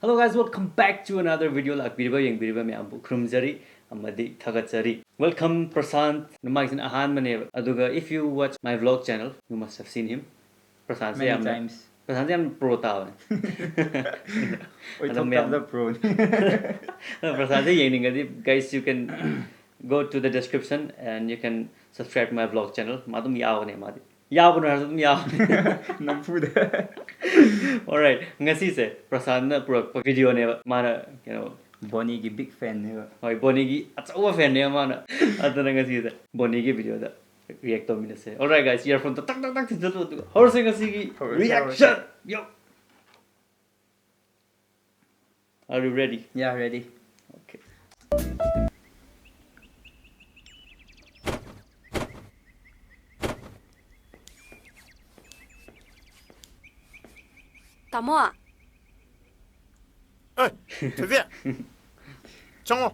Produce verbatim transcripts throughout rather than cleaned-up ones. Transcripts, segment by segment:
Hello guys, welcome back to another video. ꯂꯥꯛꯄꯤꯔꯤꯕ, ꯌꯦꯡꯕꯤꯔꯤꯕ ꯃꯌꯥꯝꯕꯨ ꯈꯨꯔꯨꯝꯖꯔꯤ ꯑꯃꯗꯤ ꯊꯥꯒꯠꯆꯔꯤ. Welcome ꯄ꯭ꯔꯁꯥꯟꯠ, ꯅꯃꯥꯏꯁꯤꯅ ꯑꯍꯥꯟꯕꯅꯦꯕ. ꯑꯗꯨꯒ if you watch my vlog channel, you must have seen him. ꯄ꯭ꯔꯁꯥꯟꯠꯁꯦ Many ꯌꯥꯝꯅ times. ꯄ꯭ꯔꯁꯥꯟꯠꯁꯦ ꯌꯥꯝ pro ꯇꯥꯕꯅꯦ. ꯑꯗꯣ ꯃꯌꯥꯝ ꯑꯣꯏꯊꯣꯛꯇꯕꯗ ꯄ꯭ꯔꯣꯅꯤ. ꯑꯗꯣ ꯄ꯭ꯔꯁꯥꯟꯠꯁꯦ ꯌꯦꯡꯅꯤꯡꯉꯗꯤ, guys, you can go to the description and you can subscribe my vlog channel. ꯃꯥ ꯑꯗꯨꯝ ꯌꯥꯎꯕꯅꯦ, ꯃꯥꯗꯤ ꯌꯥꯎꯕꯅꯦ ꯍꯥꯏꯔꯁꯨ ꯑꯗꯨꯝ ꯌꯥꯎꯕꯅꯦ. ꯅꯝꯐꯨꯗ. Alright, ꯉꯁꯤꯁꯦ ꯄ꯭ꯔꯁꯥꯟꯠꯅ ꯄꯨꯔꯛꯄ videoꯅꯦꯕ. ꯃꯥꯅ ꯀꯩꯅꯣ, ꯕꯣꯅꯤꯒꯤ big fanꯅꯦꯕ. ꯍꯣꯏ, ꯕꯣꯅꯤꯒꯤ ꯑꯆꯧꯕ fanꯅꯦꯕ ꯃꯥꯅ. ꯑꯗꯨꯅ ꯉꯁꯤꯁꯦ ꯕꯣꯅꯤꯒꯤ videoꯗ react ꯇꯧꯃꯤꯟꯅꯁꯦ. Alright guys, earphoneꯗ ꯇꯛ ꯇꯛ ꯇꯛ ꯊꯤꯟꯖꯜꯂꯨ, ꯑꯗꯨꯒ ꯍꯧꯔꯁꯦ ꯉꯁꯤꯒꯤ ꯍꯧꯔꯁꯦ, reaction. ꯍꯧꯔꯁꯦ. Yo. Are you ready? Yeah, ready. Okay. ꯇꯥꯃꯣ꯫ ꯑꯦ, ꯊꯣꯏꯕꯤ꯫ ꯆꯪꯉꯣ꯫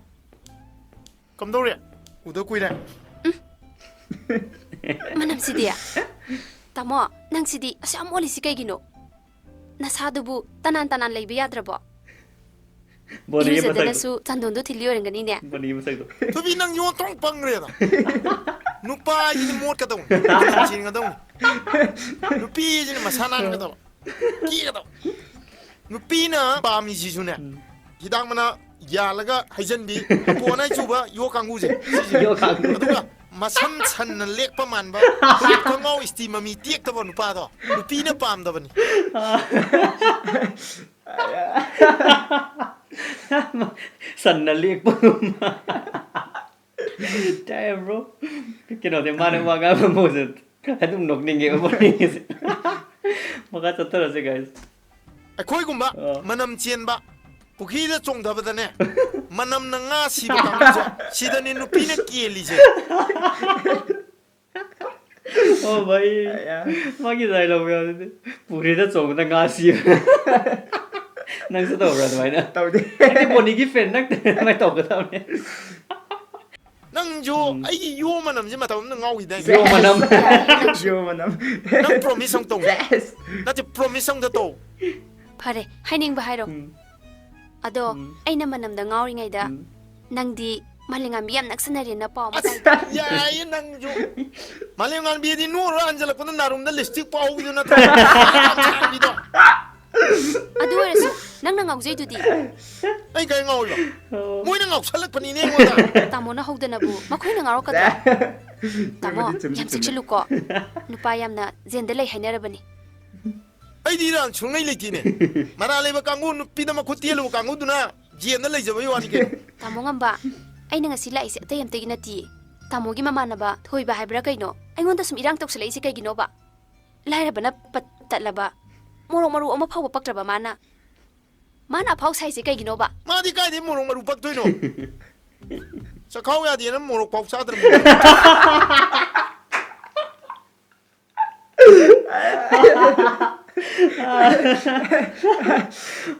ꯀꯝꯗꯧꯔꯤ? ꯎꯗ ꯀꯨꯏꯔꯦ꯫ ꯃꯅꯝꯁꯤꯗꯤ꯫ ꯇꯥꯃꯣ, ꯅꯪꯁꯤꯗꯤ ꯑꯁꯨꯛ ꯌꯥꯝ ꯑꯣꯜꯂꯤꯁꯤ ꯀꯩꯒꯤꯅꯣ? ꯅꯁꯥꯗꯨꯕꯨ ꯇꯅꯥꯟ ꯇꯅꯥꯟ ꯂꯩꯕ ꯌꯥꯗ꯭ꯔꯕꯣ? ꯕꯣꯅꯤꯒꯤ ꯃꯁꯛꯇꯣ꯫ ꯏꯔꯨꯖꯗꯅꯁꯨ ꯆꯟꯗꯣꯟꯗꯣ ꯊꯤꯜꯂꯤ ꯑꯣꯏꯔꯝꯒꯅꯤꯅꯦ꯫ ꯕꯣꯅꯤꯒꯤ ꯃꯁꯛꯇꯣ꯫ ꯊꯣꯏꯕꯤ, ꯅꯪ ꯌꯣꯟꯊꯣꯡ ꯄꯪꯈ꯭ꯔꯦꯗ꯫ ꯅꯨꯄꯥ ꯍꯥꯏꯁꯤꯗꯤ ꯃꯣꯠꯀꯗꯧꯅꯤ, ꯃꯅꯝ ꯆꯦꯟꯒꯗꯧꯅꯤ꯫ ꯅꯨꯄꯤ ꯍꯥꯏꯁꯤꯅ ꯃꯁꯥ ꯅꯥꯟꯒꯗꯕ, ꯀꯦꯒꯗꯕ꯫ ꯅꯨꯄꯤꯅ ꯄꯥꯝꯃꯤꯁꯤꯁꯨꯅꯦ, ꯎꯝ꯫ ꯍꯤꯗꯥꯛ ꯃꯅꯥ ꯌꯥꯜꯂꯒ ꯍꯩꯖꯟꯕꯤ, ꯀꯣꯟꯅ ꯆꯨꯕ ꯌꯣ ꯀꯥꯡꯕꯨꯁꯦ, ꯁꯤꯁꯦ꯫ ꯌꯣ ꯀꯥꯡꯕꯨ꯫ ꯑꯗꯨꯒ ꯃꯁꯝ ꯁꯟꯅ ꯂꯦꯛꯄ ꯃꯥꯟꯕ, ꯐꯨꯔꯤꯠ ꯈꯣꯡꯒ꯭ꯔꯥꯎ ꯏꯁꯇꯤ ꯃꯃꯤ ꯇꯦꯛꯇꯕ ꯅꯨꯄꯥꯗꯣ ꯅꯨꯄꯤꯅ ꯄꯥꯝꯗꯕꯅꯤ꯫ ꯁꯟꯅ ꯂꯦꯛꯄꯒꯨꯝꯕ꯫ Damn, bro. ꯀꯩꯅꯣꯗꯤ ꯃꯥꯅ ꯋꯥ ꯉꯥꯡꯕ ꯃꯑꯣꯡꯁꯦ ꯑꯗꯨꯝ ꯅꯣꯛꯅꯤꯡꯉꯦꯕ ꯃꯣꯏꯒꯤꯁꯦ꯫ ꯃꯈꯥ ꯆꯠꯊꯔꯁꯦ, guys꯫ ꯑꯩꯈꯣꯏꯒꯨꯝꯕ ꯑꯥ꯫ ꯃꯅꯝ ꯆꯦꯟꯕ, ꯄꯨꯈ꯭ꯔꯤꯗ ꯆꯣꯡꯊꯕꯗꯅꯦ, ꯃꯅꯝꯅ ꯉꯥ ꯁꯤꯕ ꯀꯥꯡꯕꯨꯁꯦ, ꯁꯤꯗꯅꯦ ꯅꯨꯄꯤꯅ ꯀꯦꯜꯂꯤꯁꯦ꯫ ꯑꯣ ꯚꯥꯏ, ꯑꯌꯥ꯫ ꯃꯥꯒꯤ dialogue ꯃꯌꯥꯝꯗꯨꯗꯤ, ꯄꯨꯈ꯭ꯔꯤꯗ ꯆꯣꯡꯕꯗ ꯉꯥ ꯁꯤꯕ꯫ ꯅꯪꯁꯨ ꯇꯧꯕ꯭ꯔꯥ ꯑꯗꯨꯃꯥꯏꯅ? ꯇꯧꯗꯦ꯫ ꯑꯩꯗꯤ ꯕꯣꯅꯤꯒꯤ fan ꯅꯠꯇꯦ, ꯑꯗꯨꯃꯥꯏꯅ ꯇꯧꯒꯗꯕꯅꯦ꯫ ꯅꯪꯁꯨ ꯎꯝ꯫ ꯑꯩꯒꯤ ꯌꯣ ꯃꯅꯝꯁꯦ ꯃꯇꯝ ꯑꯃꯗ ꯉꯥꯎꯈꯤꯗꯥꯏꯅꯦ? ꯌꯣ ꯃꯅꯝ꯫ ꯌꯣ ꯃꯅꯝ꯫ ꯅꯪ promise ꯑꯃ ꯇꯧ꯫ Yes꯫ ꯅꯠꯇꯦ, promise ꯑꯃꯇ ꯇꯧ꯫ ꯐꯔꯦ, ꯍꯥꯏꯅꯤꯡꯕ ꯍꯥꯏꯔꯣ꯫ ꯎꯝ꯫ ꯑꯗꯣ, ꯎꯝ꯫ ꯑꯩꯅ ꯃꯅꯝꯗ ꯉꯥꯎꯔꯤꯉꯩꯗ ꯎꯝ꯫ ꯅꯪꯗꯤ ꯃꯥꯂꯦꯝꯉꯥꯟꯕꯤ ꯌꯥꯝ ꯅꯛꯁꯟꯅꯔꯦꯅ ꯄꯥꯎ ꯑꯃ ꯑꯁ, ꯇꯥꯏ꯫ ꯌꯥꯏꯌꯦ ꯅꯪꯁꯨ꯫ ꯃꯥꯂꯦꯝꯉꯥꯟꯕꯤꯗꯤ ꯅꯣꯛꯑꯔꯣꯏ, ꯍꯟꯖꯜꯂꯛꯄꯗ ꯅꯥꯔꯨꯝꯗ ꯂꯤꯞꯁꯇꯤꯛ ꯄꯥꯎꯍꯧꯕꯤꯗꯨ ꯅꯠꯇ꯭ꯔꯣ? ꯌꯥꯝ ꯁꯥꯡꯕꯤꯗꯣ꯫ ꯑꯗꯨ ꯑꯣꯏꯔꯁꯨ ꯅꯪꯅ ꯉꯥꯎꯖꯩꯗꯨꯗꯤ꯫ ꯑꯩ ꯀꯩ ꯉꯥꯎꯔꯤꯕ? ꯃꯣꯏꯅ ꯉꯥꯎꯁꯜꯂꯛꯄꯅꯤꯅꯦ ꯑꯩꯉꯣꯟꯗ꯫ ꯇꯥꯃꯣꯅ ꯍꯧꯗꯅꯕꯨ ꯃꯈꯣꯏꯅ ꯉꯥꯎꯔꯛꯀꯗ꯭ꯔꯣ? ꯇꯥꯃꯣ, ꯑꯗꯨꯕꯨꯗꯤ ꯆꯨꯝꯗꯤ ꯌꯥꯝ ꯆꯨꯝꯃꯦ꯫ ꯆꯦꯛꯁꯤꯜꯂꯨꯀꯣ꯫ ꯅꯨꯄꯥ ꯌꯥꯝꯅ ꯖꯦꯟꯗ ꯂꯩ ꯍꯥꯏꯅꯔꯕꯅꯤ꯫ ꯑꯩꯗꯤ ꯏꯔꯥꯟ ꯁꯨꯡꯂꯩ ꯂꯩꯇꯦꯅꯦ꯫ ꯃꯔꯥꯜ ꯂꯩꯕ ꯀꯥꯡꯕꯨ, ꯅꯨꯄꯤꯗ ꯃꯈꯨꯠ ꯇꯦꯜꯂꯨꯕ ꯀꯥꯡꯕꯨꯗꯨꯅ ꯖꯦꯟꯗ ꯂꯩꯖꯕꯩ ꯋꯥꯅꯤ ꯀꯩꯅꯣ꯫ ꯇꯥꯃꯣ ꯉꯝꯕ, ꯑꯩꯅ ꯉꯁꯤ ꯂꯥꯛꯏꯁꯦ ꯑꯇꯩ ꯑꯝꯇꯒꯤ ꯅꯠꯇꯤꯌꯦ꯫ ꯇꯥꯃꯣꯒꯤ ꯃꯃꯥꯟꯅꯕ ꯊꯣꯏꯕ ꯍꯥꯏꯕ꯭ꯔꯥ ꯀꯩꯅꯣ, ꯑꯩꯉꯣꯟꯗ ꯁꯨꯝ ꯏꯔꯥꯡ ꯇꯧꯁꯜꯂꯛꯏꯁꯦ ꯀꯩꯒꯤꯅꯣꯕ? ꯂꯥꯏꯔꯕꯅ ꯄꯠ ꯇꯠꯂꯕ, ꯃꯣꯔꯣꯛ ꯃꯔꯨ ꯑꯃ ꯐꯥꯎꯕ ꯄꯛꯇ꯭ꯔꯕ ꯃꯥꯅ, ꯃꯥꯅ ꯑꯐꯥꯎ ꯁꯥꯏꯁꯦ ꯀꯩꯒꯤꯅꯣꯕ? ꯃꯥꯗꯤ ꯀꯥꯏꯗꯩ ꯃꯣꯔꯣꯛ ꯃꯔꯨ ꯄꯛꯇꯣꯏꯅꯣ? ꯆꯈꯥꯎ ꯌꯥꯗꯦꯅ ꯃꯣꯔꯣꯛ ꯐꯥꯎ ꯆꯥꯗ꯭ꯔꯕꯅꯤ꯫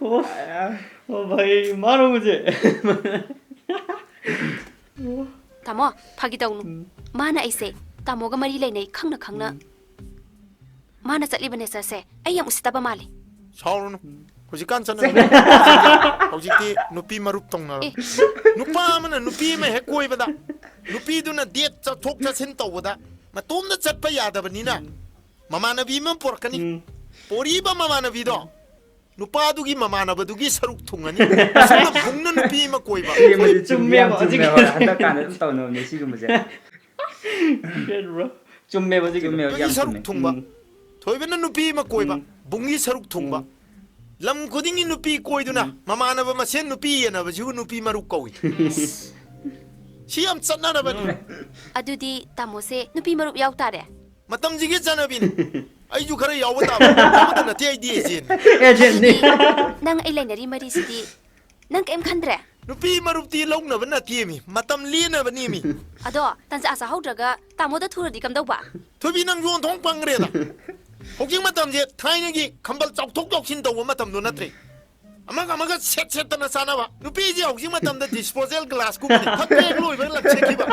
ꯑꯣ, ꯑꯣ ꯚꯥꯏ, ꯃꯥꯔꯣ ꯃꯨꯖꯦ? ꯇꯥꯃꯣ, ꯐꯥꯒꯤ ꯇꯧꯅꯨ꯫ ꯎꯝ꯫ ꯃꯥꯅ ꯑꯩꯁꯦ ꯇꯥꯃꯣꯒ ꯃꯔꯤ ꯂꯩꯅꯩ ꯈꯪꯅ ꯈꯪꯅ ꯎꯝ꯫ ꯃꯥꯅ ꯆꯠꯂꯤꯕ ꯅꯦꯆꯔꯁꯦ ꯑꯩ ꯌꯥꯝ ꯎꯁꯤꯠꯇꯕ ꯃꯥꯜꯂꯤ꯫ ꯁꯥꯎꯔꯨꯅꯨ꯫ ꯎꯝ꯫ ꯍꯧꯖꯤꯛꯀꯥꯟ ꯆꯠꯅꯕꯤ ꯍꯧꯖꯤꯛꯇꯤ ꯅꯨꯄꯤ ꯃꯔꯨꯞ ꯇꯧꯅꯔꯕ꯫ ꯑꯦ꯫ ꯅꯨꯄꯥ ꯑꯃꯅ ꯅꯨꯄꯤ ꯑꯃ ꯍꯦꯛ ꯀꯣꯏꯕꯗ ꯅꯨꯄꯤꯗꯨꯅ ꯗꯦꯠ ꯆꯠꯊꯣꯛ ꯆꯠꯁꯤꯟ ꯇꯧꯕꯗ ꯃꯇꯣꯝꯗ ꯆꯠꯄ ꯌꯥꯗꯕꯅꯤꯅ ꯎꯝ꯫ ꯃꯃꯥꯟꯅꯕꯤ ꯑꯃ ꯄꯨꯔꯛꯀꯅꯤ꯫ ꯎꯝ꯫ ꯄꯣꯔꯤꯕ ꯃꯃꯥꯟꯅꯕꯤꯗꯣ ꯎꯝ꯫ ꯅꯨꯄꯥꯗꯨꯒꯤ ꯃꯃꯥꯟꯅꯕꯗꯨꯒꯤ ꯁꯔꯨꯛ ꯊꯨꯡꯉꯅꯤ꯫ ꯑꯁꯨꯝꯅ ꯕꯨꯡꯅ ꯅꯨꯄꯤ ꯑꯃ ꯀꯣꯏꯕ꯫ ꯁꯤꯃꯗꯤ ꯆꯨꯝꯗꯤ ꯌꯥꯝ ꯆꯨꯝꯃꯦꯕ ꯆꯨꯝꯃꯦ꯫ ꯍꯧꯖꯤꯛ꯫ ꯍꯣꯏ, ꯍꯟꯗꯛ ꯀꯥꯟꯗ ꯑꯗꯨꯝ ꯇꯧꯅꯕꯅꯦ ꯁꯤꯒꯨꯝꯕꯁꯦ꯫ ꯀꯩꯅꯣ? ꯆꯨꯝꯃꯦꯕ ꯍꯧꯖꯤꯛꯀꯤꯗꯣ꯫ ꯆꯨꯝꯃꯦꯕ, ꯅꯨꯄꯤꯒꯤ ꯌꯥꯝ ꯁꯔꯨꯛ ꯆꯨꯝꯃꯦ꯫ ꯊꯨꯡꯕ꯫ ꯎꯝ꯫ ꯊꯣꯏꯕꯅ ꯅꯨꯄꯤ ꯑꯃ ꯀꯣꯏꯕ, ꯎꯝ꯫ ꯕꯨꯡꯒꯤ ꯁꯔꯨꯛ ꯊꯨꯡꯕ꯫ ꯎꯝ꯫ ꯂꯝ ꯈꯨꯗꯤꯡꯒꯤ ꯅꯨꯄꯤ ꯀꯣꯏꯗꯨꯅ ꯎꯝ꯫ ꯃꯃꯥꯟꯅꯕ ꯃꯁꯦꯟ ꯅꯨꯄꯤ ꯌꯦꯟꯅꯕꯁꯤꯕꯨ ꯅꯨꯄꯤ ꯃꯔꯨꯞ ꯀꯧꯏ꯫ ꯁꯤ ꯌꯥꯝ ꯆꯠꯅꯔꯕꯅꯤ꯫ ꯎꯝ꯫ ꯑꯗꯨꯗꯤ ꯇꯥꯃꯣꯁꯦ ꯅꯨꯄꯤ ꯃꯔꯨꯞ ꯌꯥꯎ ꯇꯥꯔꯦ꯫ ꯃꯇꯝꯁꯤꯒꯤ ꯆꯠꯅꯕꯤꯅꯤ꯫ ꯑꯩꯁꯨ ꯈꯔ ꯌꯥꯎꯕ ꯇꯥꯕ꯫ ꯌꯥꯎꯕꯗ ꯅꯠꯇꯦ, ꯑꯩꯗꯤ ꯑꯦꯖꯦꯟꯅꯤ꯫ ꯑꯦꯖꯦꯟꯅꯤ꯫ ꯑꯗꯨꯗꯤ ꯅꯪ ꯑꯩ ꯂꯩꯅꯔꯤ ꯃꯔꯤꯁꯤꯗꯤ ꯅꯪ ꯀꯩꯝ ꯈꯟꯗ꯭ꯔꯦ? ꯅꯨꯄꯤ ꯃꯔꯨꯞꯇꯤ ꯂꯧꯅꯕ ꯅꯠꯇꯦꯃꯤ, ꯃꯇꯝ ꯂꯦꯟꯅꯕꯅꯦꯃꯤ꯫ ꯑꯗꯣ ꯇꯟꯖꯥ ꯆꯥꯍꯧꯗ꯭ꯔꯒ ꯇꯥꯃꯣꯗ ꯊꯨꯔꯗꯤ ꯀꯝꯗꯧꯕ? ꯊꯣꯏꯕꯤ, ꯅꯪꯁꯨ ꯑꯣꯟꯊꯣꯛ ꯄꯪꯈ꯭ꯔꯦꯗ꯫ ꯍꯧꯖꯤꯛ ꯃꯇꯝꯁꯦ ꯊꯥꯏꯅꯒꯤ ꯈꯝꯕꯜ ꯆꯥꯎꯊꯣꯛ ꯆꯥꯎꯁꯤꯟ ꯇꯧꯕ ꯃꯇꯝꯗꯣ ꯅꯠꯇ꯭ꯔꯦ꯫ ꯑꯃꯒ ꯑꯃꯒ ꯁꯦꯠ ꯁꯦꯠꯇꯅ ꯆꯥꯅꯕ꯫ ꯅꯨꯄꯤꯁꯦ ꯍꯧꯖꯤꯛ ꯃꯇꯝꯗ disposal glass ꯒꯨꯝꯕꯅꯤ꯫ ꯊꯛꯄ ꯍꯦꯛ ꯂꯣꯏꯕꯒ ꯂꯪꯊꯣꯛꯈꯤꯕ꯫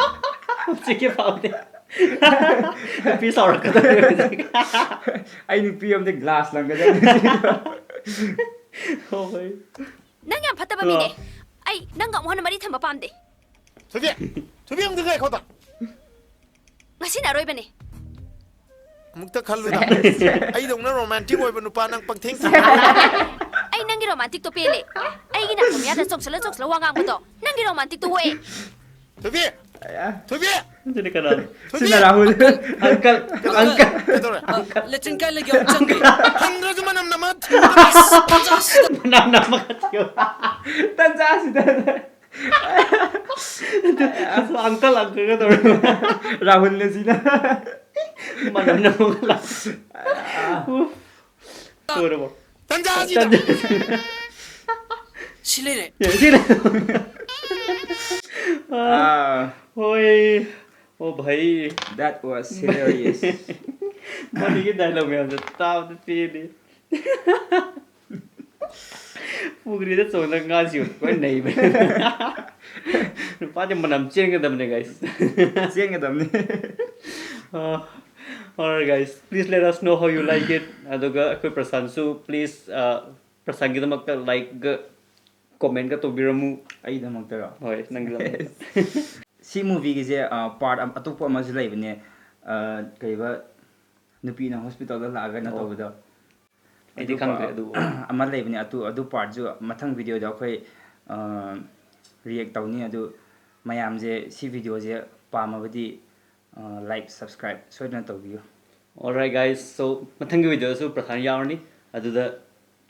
ꯍꯧꯖꯤꯛꯀꯤ ꯐꯥꯎꯗꯤ꯫ ꯅꯨꯄꯤ ꯁꯥꯎꯔꯛꯀꯗꯧꯔꯦ ꯍꯧꯖꯤꯛ꯫ ꯑꯩ ꯅꯨꯄꯤ ꯑꯃꯗ glass ꯂꯪꯒꯗꯕꯅꯤ꯫ ꯍꯣꯏ꯫ ꯅꯪ ꯌꯥꯝ ꯐꯠꯇꯕ ꯃꯤꯅꯦ꯫ ꯑꯩ ꯅꯪꯒ ꯑꯃꯨꯛ ꯍꯟꯅ ꯃꯔꯤ ꯊꯝꯕ ꯄꯥꯝꯗꯦ꯫ ꯊꯣꯏꯕꯤ, ꯊꯣꯏꯕꯤ, ꯑꯝꯇ ꯉꯥꯏꯈꯣꯗ꯫ ꯉꯁꯤꯅ ꯑꯔꯣꯏꯕꯅꯦ꯫ ꯑꯃꯨꯛꯇ ꯈꯜꯂꯨꯗ꯫ ꯑꯩꯗꯧꯅ ꯔꯣꯃꯥꯟꯇꯤꯛ ꯑꯣꯏꯕ ꯅꯨꯄꯥ ꯅꯪ ꯄꯪꯊꯦꯡ ꯊꯦꯡꯅꯔꯣꯏ꯫ ꯑꯩ ꯅꯪꯒꯤ ꯔꯣꯃꯥꯟꯇꯤꯛꯇꯣ ꯄꯦꯜꯂꯦ꯫ ꯑꯩꯒꯤ ꯅꯥꯀꯣꯡ ꯃꯌꯥꯗ ꯆꯣꯡꯁꯤꯜꯂ ꯆꯣꯡꯁꯤꯜꯂ ꯋꯥ ꯉꯥꯡꯕꯗꯣ ꯅꯪꯒꯤ ꯔꯣꯃꯥꯟꯇꯤꯛꯇꯣ ꯑꯣꯛꯑꯦ꯫ ꯊꯣꯏꯕꯤ! ꯊꯣꯏꯕꯤ! ꯑꯗꯨꯗꯤ ꯀꯅꯥꯅꯣ? ꯊꯣꯏꯕꯤ! ꯁꯤꯅ ꯔꯥꯍꯨꯜ꯫ ꯑꯪꯀꯜ, ꯀꯩꯗꯧꯔꯦ? ꯑꯪꯀꯜ꯫ ꯀꯩꯗꯧꯔꯦ? ꯑ, ꯂꯦꯇ꯭ꯔꯤꯟ ꯀꯥꯏ ꯂꯩꯒꯦ? ꯑꯃꯨꯛ ꯆꯪꯒꯦ꯫ ꯍꯪꯗ꯭ꯔꯁꯨ ꯃꯅꯝ ꯅꯝꯃ ꯊꯤꯕꯗ ꯑꯁ! ꯃꯅꯝ ꯅꯝꯃ ꯊꯤꯌꯨ꯫ ꯇꯟꯖꯥꯁꯤꯗ꯫ ꯑꯗꯨ ꯑꯪꯀꯜ, ꯑꯪꯀꯜꯒ ꯇꯧꯔꯦ꯫ ꯔꯥꯍꯨꯜꯅ ꯁꯤꯅ꯫ ꯃꯅꯝ ꯅꯝꯃꯒ ꯂꯥꯛ-, ꯎꯐ꯫ ꯂꯣꯏꯔꯕꯣ? ꯇꯟꯖꯥꯁꯤꯗ! ꯇꯟꯖꯥ-, ꯁꯤ ꯂꯩꯔꯦ꯫ ꯁꯤ ꯂꯩꯔꯦ꯫ ꯑꯥ, ꯑꯥ꯫ ꯍꯣꯏ꯫ ꯑꯣ ꯚꯥꯏ꯫ That was hilarious. ꯃꯅꯤꯒꯤ dialogue ꯃꯌꯥꯝꯁꯦ ꯇꯥꯕꯗ ꯄꯦꯜꯂꯤ꯫ ꯄꯨꯈ꯭ꯔꯤꯗ ꯆꯣꯡꯗꯅ ꯉꯥ ꯁꯤꯕ ꯂꯣꯏ ꯅꯩꯕ꯫ ꯅꯨꯄꯥꯗꯤ ꯃꯅꯝ ꯆꯦꯟꯒꯗꯕꯅꯦ, guys꯫ ꯆꯦꯟꯒꯗꯕꯅꯤ꯫ ꯑꯥ, alright, guys, please let us know how you like it. ꯑꯗꯨꯒ ꯑꯩꯈꯣꯏ ꯄ꯭ꯔꯁꯥꯟꯁꯨ, please, ꯑꯥ, ꯄ꯭ꯔꯁꯥꯟꯒꯤꯗꯃꯛꯇ like-ꯒ comment-ꯒ ꯇꯧꯕꯤꯔꯝꯃꯨ꯫ ꯑꯩꯒꯤꯗꯃꯛꯇꯔꯣ? ꯍꯣꯏ, ꯅꯪꯒꯤꯗꯃꯛꯇ꯫ ꯁꯤ movie-ꯒꯤꯁꯦ, ꯑꯥ, part ꯑꯃ, ꯑꯇꯣꯞꯄ ꯑꯃꯁꯨ ꯂꯩꯕꯅꯦ꯫ ꯑꯥ, ꯀꯩꯕ, ꯅꯨꯄꯤꯅ hospital-ꯗ ꯂꯥꯛꯑꯒ ꯀꯩꯅꯣ ꯑꯣ꯫ ꯇꯧꯕꯗꯣ꯫ ꯑꯩꯗꯤ ꯑꯗꯨ ꯈꯪꯗ꯭ꯔꯦ pa-, ꯑꯗꯨ꯫ ꯑꯃ ꯂꯩꯕꯅꯦ, ꯑꯗꯨ, ꯑꯗꯨ part-ꯁꯨ ꯃꯊꯪ video-ꯗ ꯑꯩꯈꯣꯏ, ꯑꯥ, react ꯇꯧꯅꯤ꯫ ꯑꯗꯨ ꯃꯌꯥꯝꯁꯦ ꯁꯤ video-ꯁꯦ ꯄꯥꯝꯃꯕꯗꯤ, ꯑꯥ, like, subscribe ꯁꯣꯏꯗꯅ ꯇꯧꯕꯤꯌꯨ꯫ Alright, guys, so ꯃꯊꯪꯒꯤ video-ꯗꯁꯨ ꯄ꯭ꯔꯁꯥꯟ ꯌꯥꯎꯔꯅꯤ, ꯑꯗꯨꯗ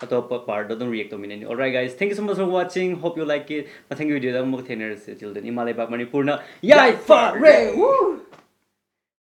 ꯑꯇꯣꯞꯄ part-ꯇꯣ ꯑꯗꯨꯝ react ꯇꯧꯃꯤꯟꯅꯅꯤ꯫ Alright, guys, thank you so much for watching, hope you like it. ꯃꯊꯪꯒꯤ video-ꯗ ꯑꯃꯨꯛ ꯊꯦꯡꯅꯔꯁꯦ, till then, ꯏꯃꯥ ꯂꯩꯕꯥꯛ ꯃꯅꯤꯄꯨꯔꯅ ꯌꯥꯏꯐꯔꯦ! Woo!